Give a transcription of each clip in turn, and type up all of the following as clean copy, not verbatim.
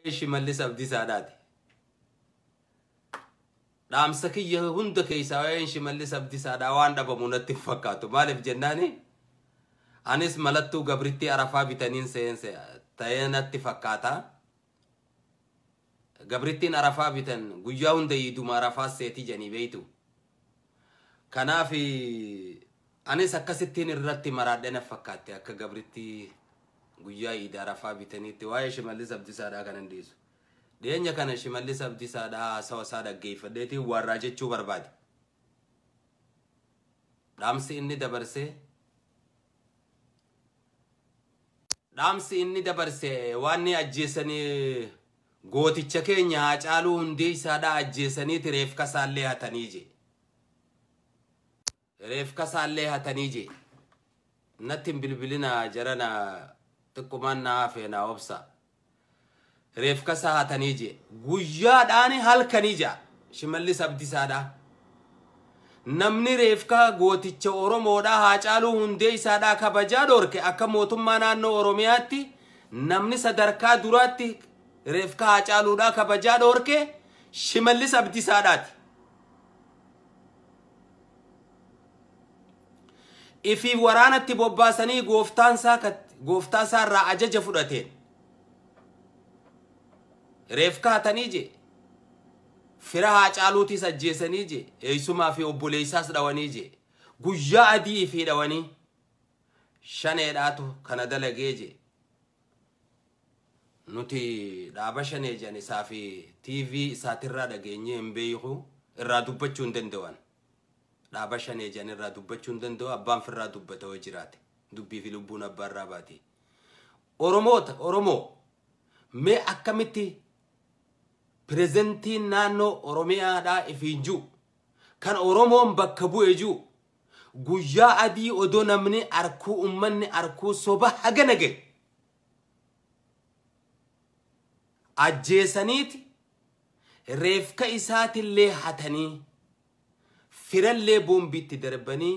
Shimallis Abdiisaadhaati. Dhaamsa kiyya hunda keessaa waa'een Shimallis Abdiisaadhaa waan dhabamu natti hin fakkaatu. Maaliif jennaani anis malattuu gabrittii Arafaa bitaniin seense ta'ee natti fakkaata. Gabrittiin Arafaa bitan guyyaa hunda iiduma Arafaa seetii jedhanii beeytu. Kanaaf anis akkasittiin irratti maraadhe na fakkaatte akka gabrittii guyyaa iida Arafaa bitaniitti waa'ee Shimallis Abdiisaadhaa kan hin dhiisu. Dhiyeenya kana Shimallis Abdiisaadhaa haasawa isaa dhaggeeffadheetiin warraa jechuu barbaade. Dhaamsi inni dabarsee dhaamsi inni dabarse waan ni ajjeesanii gooticha keenya Haacaaluu Hundeessaadhaa ajjeesaniiti reefka isaallee hatanii je. Reefka isaallee hatanii je. Natti hin bilbilina jarana xiqqumaan na hafe na obsa. Reefka isaa hatanii je. Guyyaadhaan halkanii ja'a. Shimallis Abdiisaadhaa. Namni reefka gooticha Oromoodhaa Haacaaluu Hundeessaadhaa kabajaa dhorke akka mootummaa naannoo Oromiyaatti namni sadarkaa duraatti reefka Haacaaluudhaa kabajaa dhorke Shimallis Abdiisaadhaati. Ifii waraanatti bobbaasanii gooftaan isaa irraa ajaja fudhateen reefka hatanii je. Fira Haacaaluutis ajjeesanii je. Eessumaa fi obboleessaas dhawanii je. Guyyaa adii ifii dhawanii shaneedhaatu kana dalagee je. Nuti dhaaba shanee jedhan isaa fi TV isaatirraa dhageenyee hin beeku irraa dubbachuu hin danda'an. Dhaaba shanee jedhan irraa dubbachuu hin danda'u abbaan firraa dubbata yoo jiraate. Dubbii fi lubbuun abbaa irraa baati. Oromoota Oromoo mee akkamitti pirezentiin naannoo Oromiyaadhaa ifiin jiru kan Oromoon bakka bu'e jiru guyyaa adii odoo namni arkuu ummanni arkuu soba hagana gahe ajjeesaniiti reefka isaatillee hatanii firallee boombiitti darbanii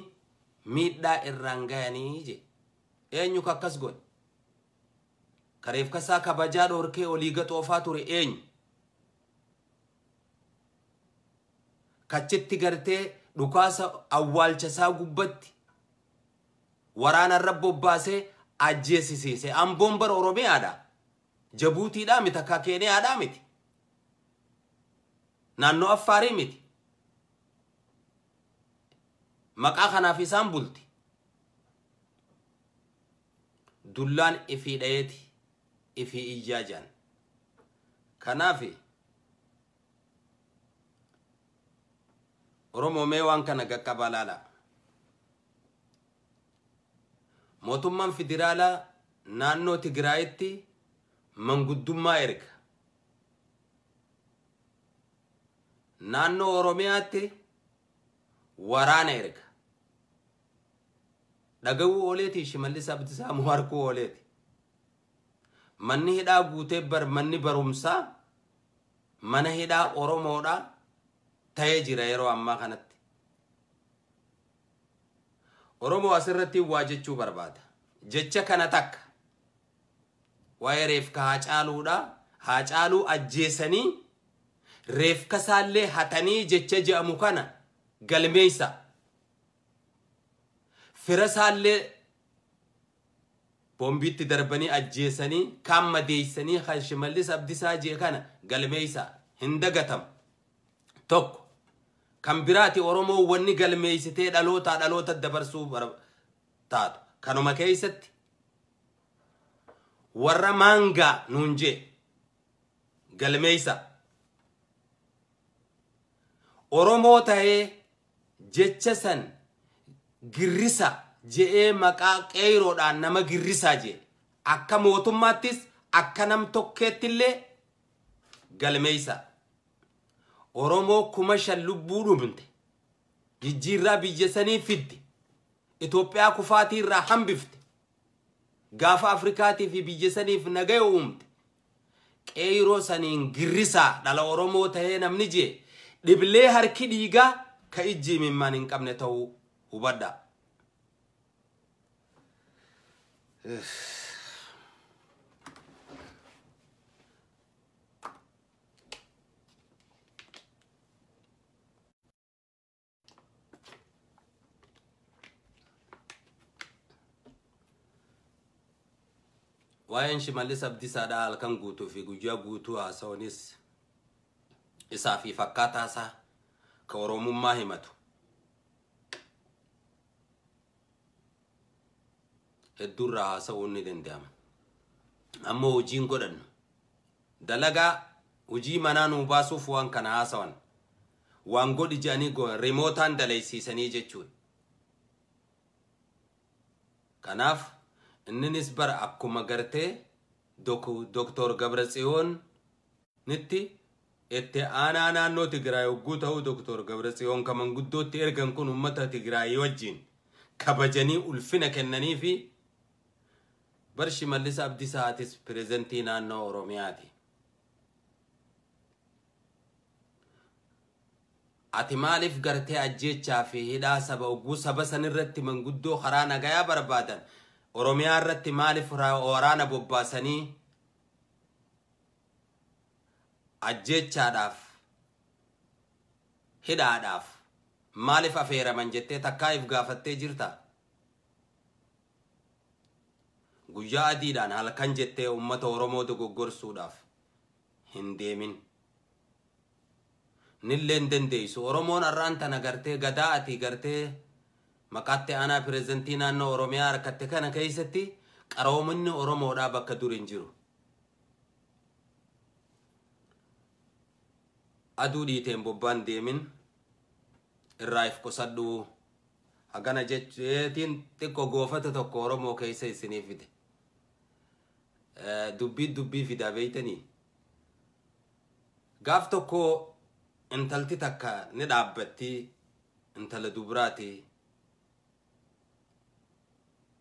miidhaa irraan gayanii je. Eenyu akkas godhe? Ka reefka isaa kabajaa dhorkee olii gaxoofaa ture eenyu? Kachitti gartee dhukaasa awwaalcha isaa gubbatti waraana irra bobbaasee ajjeesisiise. Amboon bara Oromiyaadha. Jabuutiidhaa miti akka Keeniyaadhaa miti. Naannoo Affaarii miti. Maqaa kanaaf isaan bulti. Dullaan ifii dhayeeti ifii iyyaa jiran. Kanaaf Oromoo mee waan kana qaqqabaa laala. Mootummaan federaalaa naannoo Tigraayitti manguddummaa erga. Naannoo Oromiyaatti waraana erga. Dhaga'uu ooleeti Shimallis Abdiisaa moo harkuu ooleeti. Manni hidhaa guutee bar manni barumsaa mana hidhaa Oromoodhaa ta'ee jira yeroo ammaa kanatti. Oromoo asirratti waa jechuu barbaada. Jecha kana takka waa'ee reefka Haacaaluudhaa Haacaaluu ajjeesanii reefka isaallee hatanii jecha je'amu kana galmeessa. Fira isaallee boombiitti darbanii ajjeesanii kaan madeessanii kan Shimallis Abdiisaa jee kana galmeessa hin dagatamu. Tokko kan biraati Oromoo wanni galmeessitee dhalootaa dhaloota dabarsuu taatu. Kanuma keessatti warra maangaa nuun jee galmeessa. Oromoo ta'ee jecha san girrisa je'ee maqaa qeeroodhaan nama girrisaa jee akka mootummaattis akka nam tokkeettillee galmeessa. Oromoo 5,000 lubbuu dhumte jijjiirraa biyya sanii fidde Itoophiyaa kufaatii irraa hambifte gaafa Afrikaatii fi biyya saniif nagaya uumte qeeroo saniin girrisaa dhala Oromoo ta'ee namni jee dhiblee harki dhiigaa ka ijji imimmaan hin qabne ta'uu hubadhaa. Waa'een Shimallis Abdiisaadhaa halkan guutuu fi guyyaa guutuu haasa'uunis isaa fi fakkaataa isaa ka Oromummaa himatu. Hedduurraa haasa'uun ni danda'ama. Ammoo hojiin godhannu dalagaa hojii manaa nuu baasuuf waan kana haasawan waan godhi jedhanii rimootaan dalaysiisanii jechuudha. Kanaaf inninis bara akkuma gartee Doktor Gabratsiyoon nitti itti aanaa naannoo Tigraay hogguu ta'uu Doktor Gabratsiyoon kan manguddootti ergan kun uummata Tigraay wajjin kabajanii ulfina kennanii fi bar Shimallis Abdiisaatis pireezentii naannoo Oromiyaati. Ati maaliif gartee ajjeechaa fi hidhaa saba hogguu saba sanirratti manguddoo karaa nagayaa barbaadan Oromiyaa irratti maaliif waraana bobbaasanii ajjeechaadhaaf hidhaadhaaf maaliif afeeraman jettee takkaa if gaafattee jirta? Guyyaa adiidhaan halkan jettee uummata Oromoo dogoggorsuudhaaf hin deemin. Nillee hin dandeessu. Oromoon har'aan tana gartee gadaa ati gartee maqaatti aanaa pireezentii naannoo Oromiyaa harkatte kana keessatti qaroominni Oromoodhaa bakka dur hin jiru. Aduu dhiiteen bobbaan deemin irraa if qusadhu. Hagana jechuutiin xiqqoo goofata tokko Oromoo keessa isinii fide. Dubbii fidaa beeytanii. Gaaf tokko intalti takka ni dhaabbatti intala duburaati.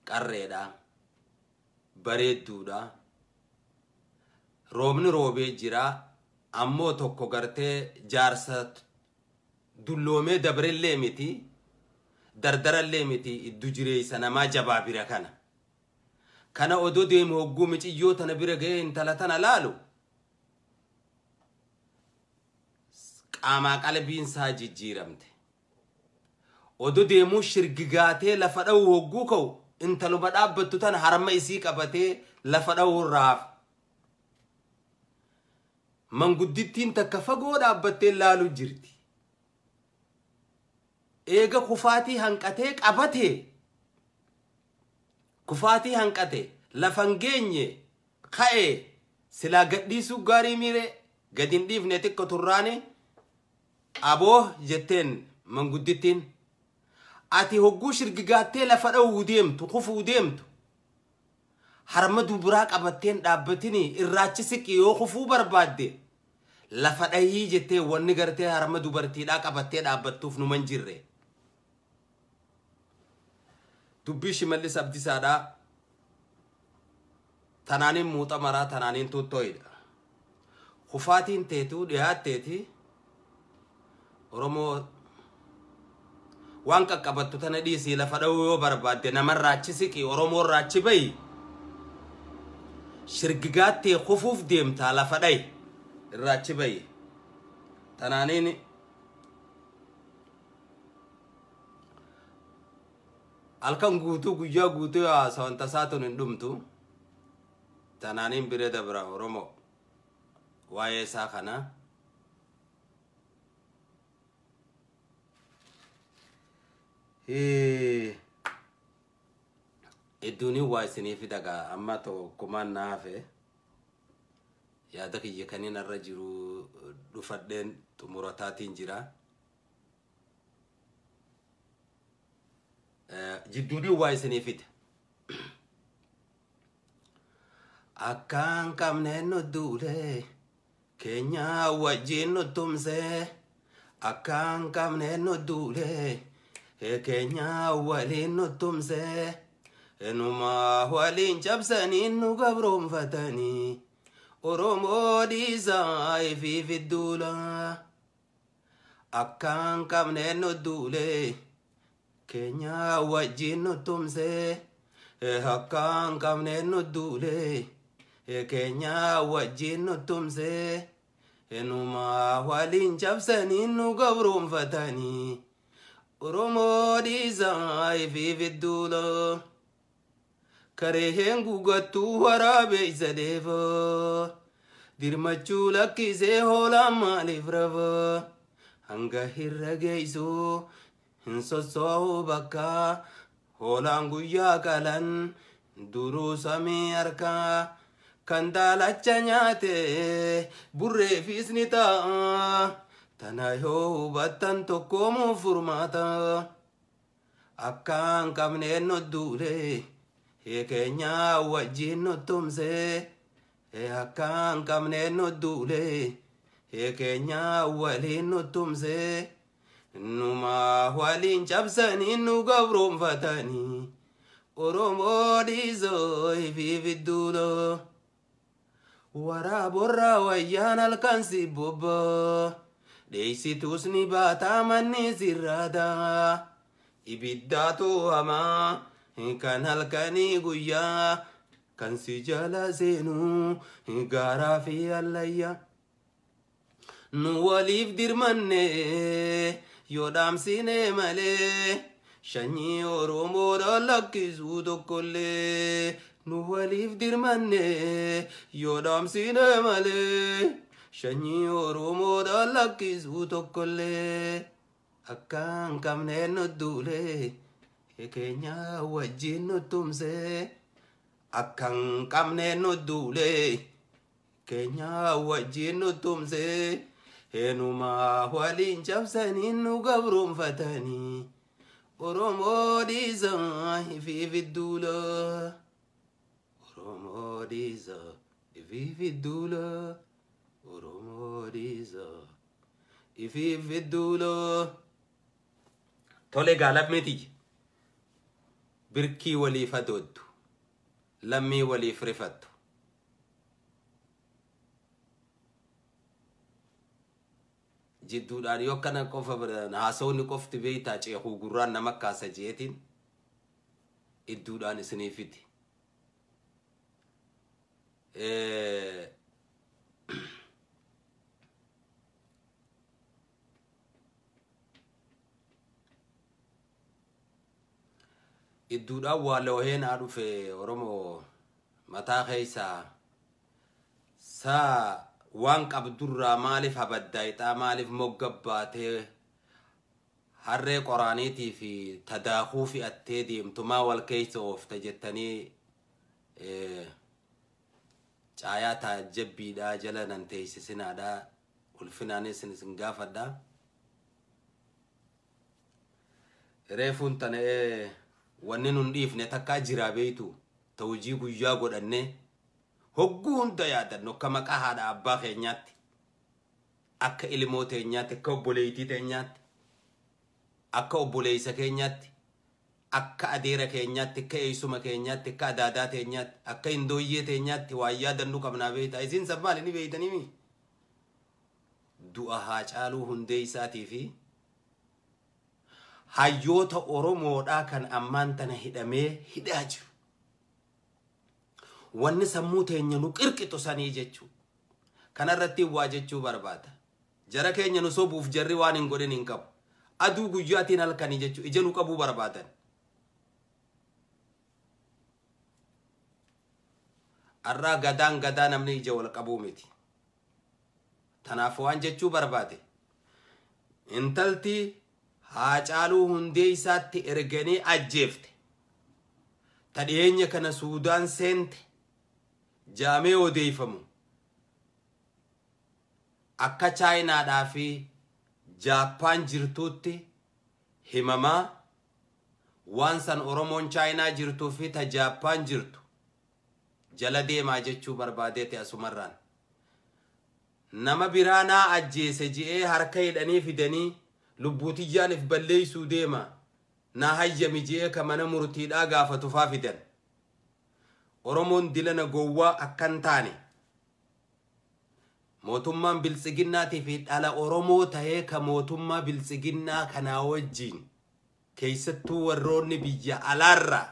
Qarreedha. Bareedduudha. Roobni roobee jira. Ammoo tokko gartee jaarsa dulloomee dabrellee miti. Dardarallee miti iddu jireessa namaa jabaa bira kana. Kana odoo deemu hogguu miciyyoo tana bira ga'ee intala tana laalu qaamaa qalbiin isaa jijjiiramte. Odoo deemuu shirgigaatee lafa dha'u hogguu ka'u intaluma dhaabbattu tana harma isii qabatee lafa dha'u irraa hafe. Manguddittiin takka fagoo dhaabbattee laalu jirti. Eega kufaatii hanqatee qabatee kufaatii hanqate lafa hin geenye ka'ee silaa gadhiisuu gaarii miire gadi hin dhiifne xiqqo turraane aboo jetteen manguddittiin ati hogguu shirgigaattee lafa dha'uu deemtu kufuu deemtu harma duburaa qabatteen dhaabbatini irraachi siqi yoo kufuu barbaadde lafa dhahii jettee wanni gartee harma dubartiidhaa qabattee dhaabbattuuf numan jirre. Dubbii Shimallis Abdiisaadhaa tanaaniin muuxa maraa tanaaniin tuuttooyidha. Kufaatiin teetuu dhiyaatteeti Oromoo waan qaqqabattu tana dhiisii lafa dha'uu yoo barbaadde namarraa achi siqi Oromoorraa achi bahi shirgigaattee kufuuf deemtaa lafa dhahi irraa achi bahi tanaaniin halkan guutuu guyyaa guutuu haasawan tasaatuun hin dhumtu tanaaniin bira dabra Oromoo waa'ee isaa kana. Idduun waa isinii fidagaa amma tokkummaan na hafe yaada kiyya kaniin irra jiru dhufadheen xumurataatiin jira. Jidduudii waa isinii fide. Akkaan qabneen nu duule keenya wajjin nu tumse akkaan qabneen nu duule keenya waliin nu tumse enuma waliin cabsanii nu gabroonfatanii Oromoo dhiisaa ifii fidduula. Akkaan qabneen nu duule keenya wajjin nu tumse akkaan qabneen nu duule keenya wajjin nu tumse enuma waliin cabsanii nu gabroonfatanii Oromoo dhiisaa ifii fidduula. Kareen gugattuu waraabeysa deefa. Dirmachuu lakkisee hoolaan maaliif rafa? Hanga hirra geessu hin sossoo'u bakka. Hoolaan guyyaa qalan duruu samii harkaa. Kan daalacha nyaate burreefis ni ta'a. Tana yoo hubattan tokkoomuu furmaata. Akka hin qabneen nu duule keenyaa wajjin nu tumse. Akka hin qabneen nu duule keenyaa waliin nu tumse. Numaa waliin cabsanii nu gabroonfatanii. Oromoo dhiisoo ifiif idduuloo. Waraaborraa wayyaan halkan si bobba. Dheessituus ni baataa manni sirraata. Ibiddaatu hamaa kan halkanii guyyaa. Kan si jala seenuu gaaraa fi allayyaa. Nu waliif dirmanne yoo dhaamsine malee. Sanyii Oromoodhaan lakkisuu tokkollee. Nu waliif dirmanne yoo dhaamsine malee. Sanyii Oromoodhaan lakkisuu tokkollee. Akka hin qabneen nu duule keenya wajjin nu tumse. Akka hin qabneen nu duule keenya wajjin nu tumse. Eenyumaa waliin cabsanii nu gabroonfatanii. Oromoo dhiisaa ifiif idduula. Oromoo dhiisaa ifiif idduula. Oromoo dhiisaa ifiif idduula. Tole egaa lammii birkii waliif adooddu. Lammii waliif rifattu. Jidduudhaan yoo akkana qofa haasawni qofti beektaa ceekuu gurraan nama kaasa jeetiin idduudhaan isiniifiti. Idduudhaan waa loohee naa dhufe Oromoo mataa keessaa saa waan qabdurraa maaliif habaddaayixaa maaliif mogga baatee harree qoraaniitii fi tadaakuu fe'attee deemtu maa wal keessa oofta jettanii caayaa taajjabbiidhaa jala nan teessisinaadhaa ulfinaanis isin gaafadhaa. Reefuun tana'ee wanni nun dhiifne takkaa jiraa beeytu ta hojii guyyaa godhannee hogguu hunda yaadannu akka maqaa haadha abbaa keenyaatti akka ilmoo teenyaatti akka obboleettii teenyaatti akka obboleessa keenyaatti akka adeera keenyaatti akka eessuma keenyaatti akka adaadaa teenyaatti akka hindooyyee teenyaatti waan yaadannu qabnaa beeyta isin san maali ni beeytanii du'a Haacaaluu Hundeessaatii fi hayyoota Oromoodhaa kan ammaan tana hidhamee hidhaa jiru. Wanni sammuu teenya nu qirqixu sanii jechuu. Kanarratti waa jechuu barbaada. Jara keenya nu sobuuf jarri waan hin godhin hin qabu. Aduu guyyaatiin halkanii jechuu ija nu qabuu barbaadan. Arraa gadaan gadaa namni ija wal qabuu miti. Tanaaf waan jechuu barbaade. Intalti Haacaaluu Hundeessaatti erganii ajjeefte. Ta dhiyeenya kana Suudaan seente jaamee odeeffamu. Akka Chaayinaadhaa fi Jaappaan jirtuutti himamaa waan san Oromoon Chaayinaa jirtuu fi ta Jaappaan jirtu jala deemaa jechuu barbaadeeti asumarraan. Nama biraa naa ajjeese je'ee harka hidhanii fidanii lubbuutiyyaan if balleeysuu deema. Naa hayyami je'ee ka mana murtiidhaa gaafatu faa fidan. Oromoon dilana gowwaa akkan taane. Mootummaan biltsiginnaatii fi dhala Oromoo tahee ka mootummaa biltsiginnaa kanaa wajjiin keessattuu warroonni biyya alaarraa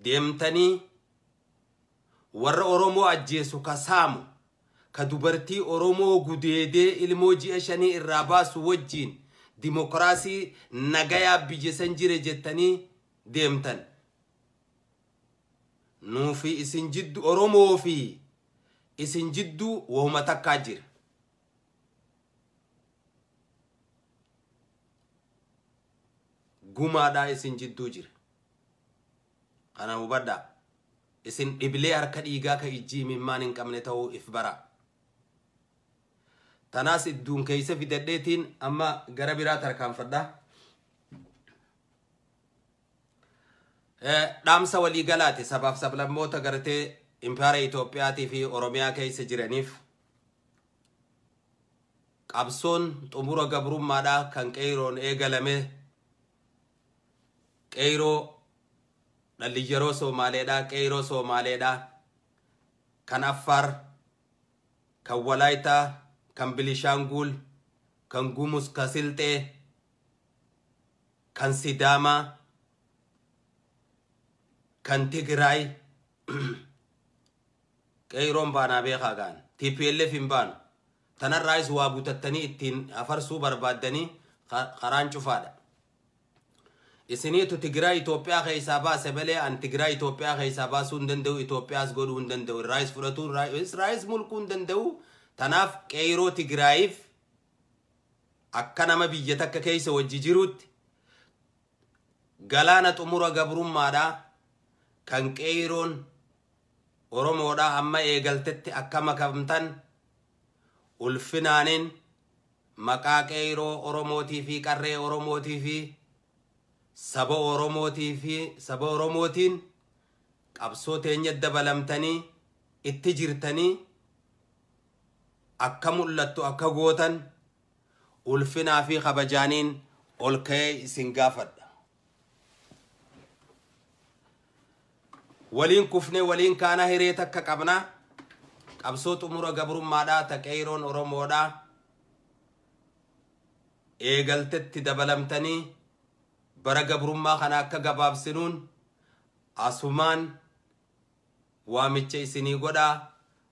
deemtanii warra Oromoo ajjeesu ka saamu ka dubartii Oromoo gudeedee ilmoo ji'a 5 irraa baasu wajjiin dimokiraasii nagayaa biyya san jire jettanii deemtan. Nuufi isin jiddu Oromoo fi isin jiddu wahuma takkaa jira. Gumaadhaa isin jidduu jira. Kana hubadhaa. Isin dhibilee harka dhiigaa ka ijji imimmaan hin qabne ta'uu if bara. Tanaas idduun keessa fidadheetiin amma gara biraa tarkaanfadha. Dhaamsa waliigalaati sabaaf sablammoota gartee impaara Itoophiyaatii fi Oromiyaa keessa jiraniif qabsoon xumura gabrummaadhaa kan qeeroon eegalame qeeroo dhalli yeroo Soomaaleedhaa qeeroo Soomaaleedhaa kan Affaar kan Walaayitaa kan Bilishaangul kan Gumus kan Silxee kan Sidaamaa kan Tigraay qeeroon baanaa beekaa gaan TPLF hin baanu tanarraayis waa butattanii ittiin afarsuu barbaaddanii karaan cufaadha. Isiniitu Tigraay Itoophiyaa keessaa baase malee an Tigraay Itoophiyaa keessaa baasuu hin danda'u, Itoophiyaas godhuu hin danda'u, irraayis fudhatuu, irraayis mulquu hin danda'u. Tanaaf qeeroo Tigraayiif akka nama biyya takka keessa wajji jirutti galaana xumura gabrummaadhaa kan qeeroon Oromoodhaa amma eegaltetti akka makamtan ulfinaanin maqaa qeeroo Oromootii fi qarree Oromootii fi saba Oromootii fi saba Oromootiin qabsoo teenya dabalamtanii itti jirtanii akka mul'attu akka gootan ulfinaa fi kabajaaniin ol ka'ee isin gaafadha. Waliin kufnee waliin kaanaa hiree takka qabnaa. Qabsoo xumura gabrummaadhaa ta qeeroon Oromoodhaa eegaltetti dabalamtanii bara gabrummaa kana akka gabaabsinuun asumaan waamicha isinii godhaa.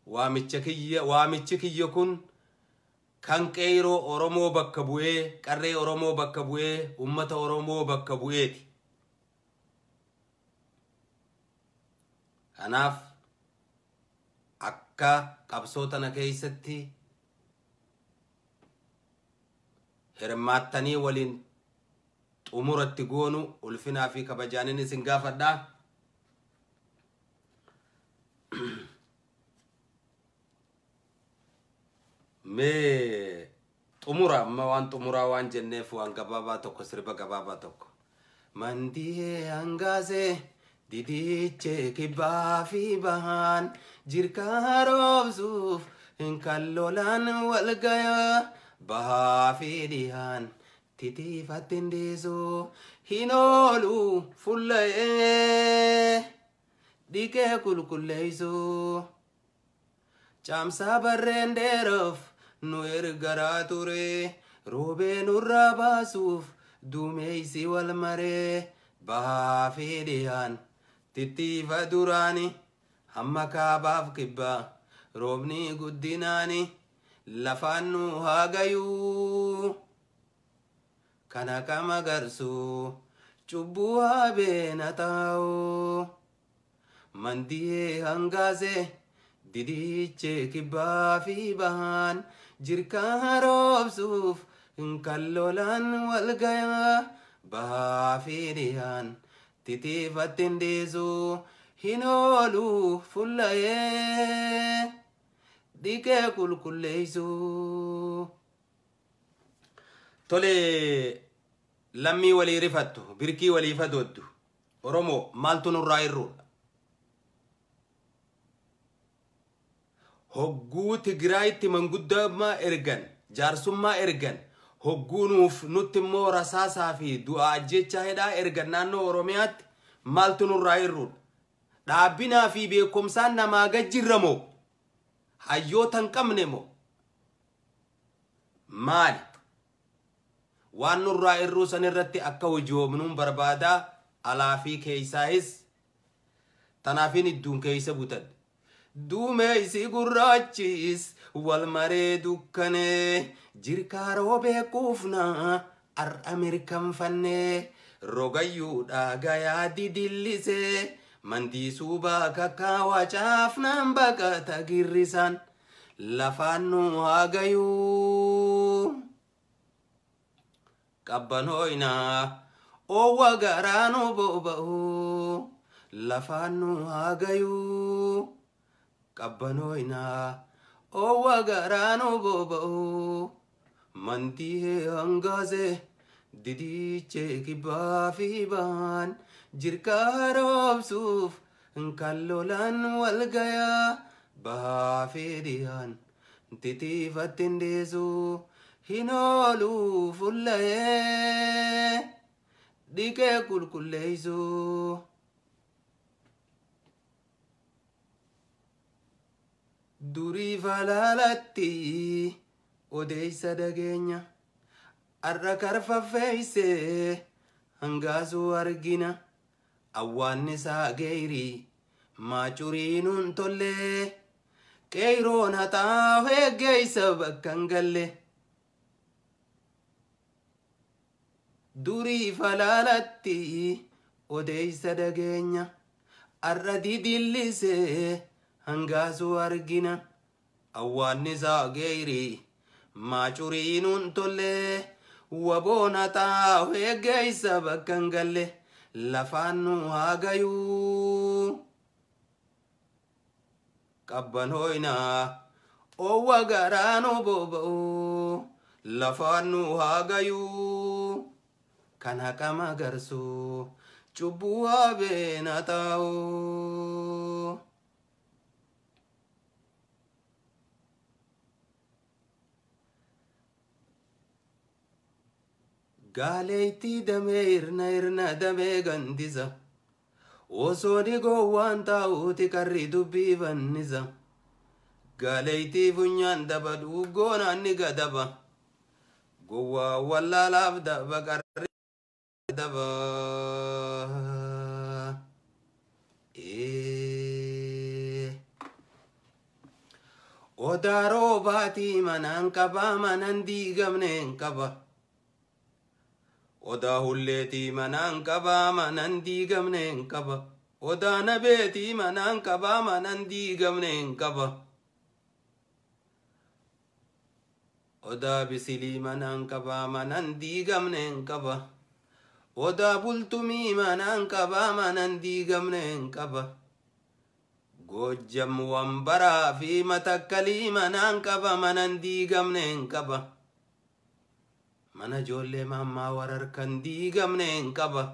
Waamichi kiyya kun kan qeeroo Oromoo bakka bu'ee qarree Oromoo bakka bu'ee ummata Oromoo bakka bu'eeti. Kanaaf akka qabsoo tana keessatti hirmaattanii waliin xumuratti goonu ulfinaa fi kabajaanin isin gaafadhaa. Mee xumura amma waan xumuraa waan jenneef waan gabaabaa tokko sirba gabaabaa tokko. Mandiyee hangaasee didichee kibbaa fi bahaan jirkaa roobsuuf hin kallolaan wal gayaa bahaa fi dhihaan titiifatti hin dhiisu hin oolu fulla'ee dhiqee qulqulleessu. Caamsaa barreen dheeroof nu ergaraa ture roobee nurraa baasuuf duumeysi wal maree bahaa fi dhihaan tittiifa duraani hamma kaabaaf kibbaa roobni guddinaani lafaan nu haa gayuu kana kama garsuu cubbuu haa beena taa'u mandiyee hangaasee didichee kibbaa fi bahaan jirkaa roobsuuf hin kallolaan wal gayaa bahaa fi dhihaan titiifatti hin dhiisu hin oolu fulla'ee dhiqee qulqulleessu. Tole lammii walii rifattu birkii walii fadooddu Oromoo maaltu nurraa irruudha? Hogguu Tigraayitti manguddummaa ergan jaarsummaa ergan hogguu nuuf nutti immoo rasaasaa fi du'a ajjechaa hidhaa ergan naannoo Oromiyaatti maaltu nurraa irruudha? Dhaabbinaa fi beekumsaan namaa gajjirra moo? Hayyoota hin qabne moo? Maali? Waan nurraa irruu san irratti akka hojoomnuun barbaadaa alaa fi keeysaayis tanaafin idduun keeysa butan. Duumeysi gurraachis wal maree dukkanee jirkaa roobee kuufnaa har'a mirkanfannee rogayyuudhaa gayaa didillisee Mandiisuu bakakkaa wacaafnaan baqata girrisaan lafaan nu haa gayuu. Qabbanooyna oowwa garaa nu boba'u lafaan nu haa gayuu. Qabbanooyna oowwa garaa nu boba'u mandii hangaase didichee kibbaa fi baan jirkaa roobsuuf kan lolaan wal gayaa bahaa fi dhiyaan titiifatti hin dhiisu hin oolu fulla'ee dhiqee qulqulleessu. Durii falaalatti odeessa dhageenya har'a karfaffeeyse hangaasuu argina awwaannisaa geeyrii maacuriinuun tollee qeeyroon haxaaf eeggeeysa bakka hin galle. Durii falaalatti odeessa dhageenya har'a didillisee hangaasuu argina awwaannisaa geeyrii maacuriinuun tollee waboon haxaaf eeggeeysa bakka hin galle lafaan nu haa gayuu. Qabbanooyna oowwa garaa nu boba'u lafaan nu haa gayuu. Kan haqa magarsu cubbuu haa beena taa'u. Gaaleetti damee hirna hirna damee gandisa. Osoo ni gowwaan taa'uuti qarri dubbii fannisa. Gaaleetti funyaan daba dhugoonaan ni gadaba. Gowwaa wallaalaaf daba qarri daba. Odaa roobaatii manaan qabaa manaan diigamne hin qaba. Odaa hulleetii manaan qabaa manaan diigamne hin qaba. Odaa nabeetii manaan qabaa manaan diigamne hin qaba. Odaa bisilii manaan qabaa manaan diigamne hin qaba. Odaa bultumii manaan qabaa manaan diigamne hin qaba. Goojjam wambaraa fi matakkalii manaan qaba manaan diigamne hin qaba. Mana ijoollee maammaa wararkan diigamne hin qaba.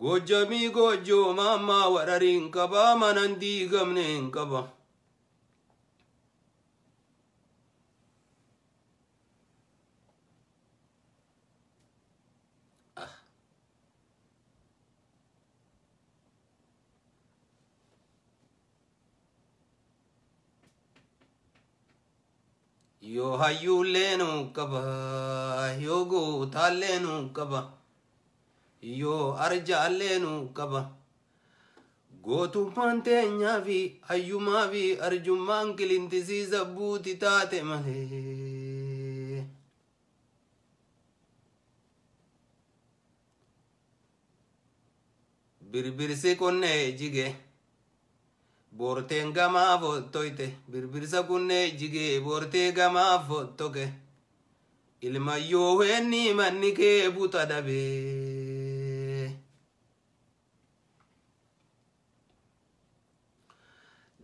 Goojjamii goojjoo maammaa warariin qaba manaan diigamne hin qaba. Yoo hayyuullee nuu qaba, yoo gootaallee nuu qaba, yoo arjaallee nuu qaba. Gootummaan teenyaa fi hayyumaa fi arjummaan qilintisiisa buuti taate malee. Birbirsi qonnee jige. Boorteen gamaa fottoyte birbirsa kunnee jigee boortee gamaa fottoke ilmayyoo weenni manni kee buta dhabee.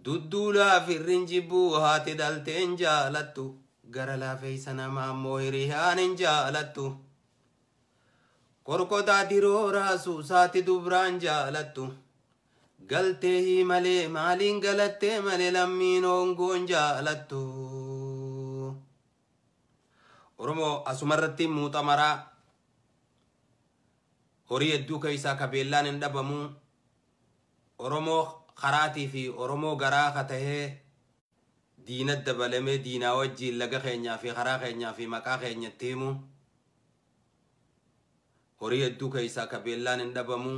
Dudduulaa firrin jibbuu haati dhalteen jaalattu gara laafeessa namaa immoo hiriyaan hin jaalattu. Korkotaa dirooraa suusaati dubraan jaalattu. Galtee malee maaliin galattee malee lammiin hongoon jaalattu. Oromoo asumarratti muuxamaraa horii hedduu keessaa kabeellaan hin dhabamu. Oromoo karaatii fi Oromoo garaa ka tahee diina dabalamee diinaa wajjiin laga keenyaa fi karaa keenyaa fi maqaa keenyatti himu. Horii hedduu keessaa kabeellaan hin dhabamu.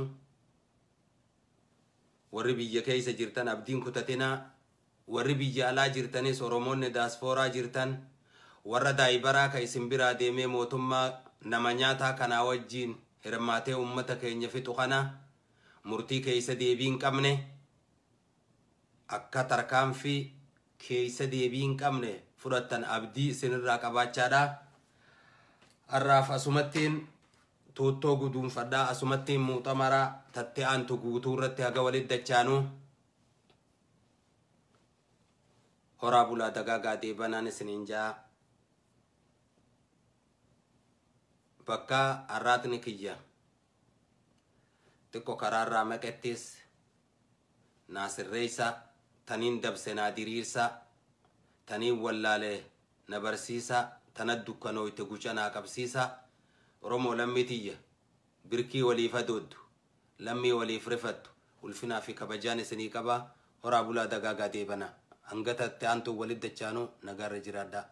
Warri biyya keessa jirtan abdiin kutatinaa, warri biyya alaa jirtanis Oromoonni daaspooraa jirtan, warra daayibaraa ka isin biraa deemee mootummaa nama nyaataa kanaa wajjiin hirmaatee uummata keenya fixu kana Murtii keessa deebii hin qabne, akka tarkaanfii keessa deebii hin qabne fudhattan abdii isinirraa qabaachaadha. Har'aaf asumattiin tuuttoo guduunfadhaa, asumattiin muuxamaraa tatte aantu guutuu irratti haga walitti dachaanuu horaa bulaa dagaagaa deebanaan isiniin jaa. Bakka har'aatni kiyya xiqqo karaarraa maqettis naa sirreessa, taniin dabse naa diriirsa, taniin wallaale na barsiisa, tana dukkanooyte guca naa qabsiisa. Oromoo lammii tiyya, birkii waliif adooddu, lammii waliif rifattu, ulfinaa fi kabajaan isinii qaba. Horaa bulaa dagaagaa deebana, hanga tatte aantu walitti dachaanuu nagaarra jiraadhaa.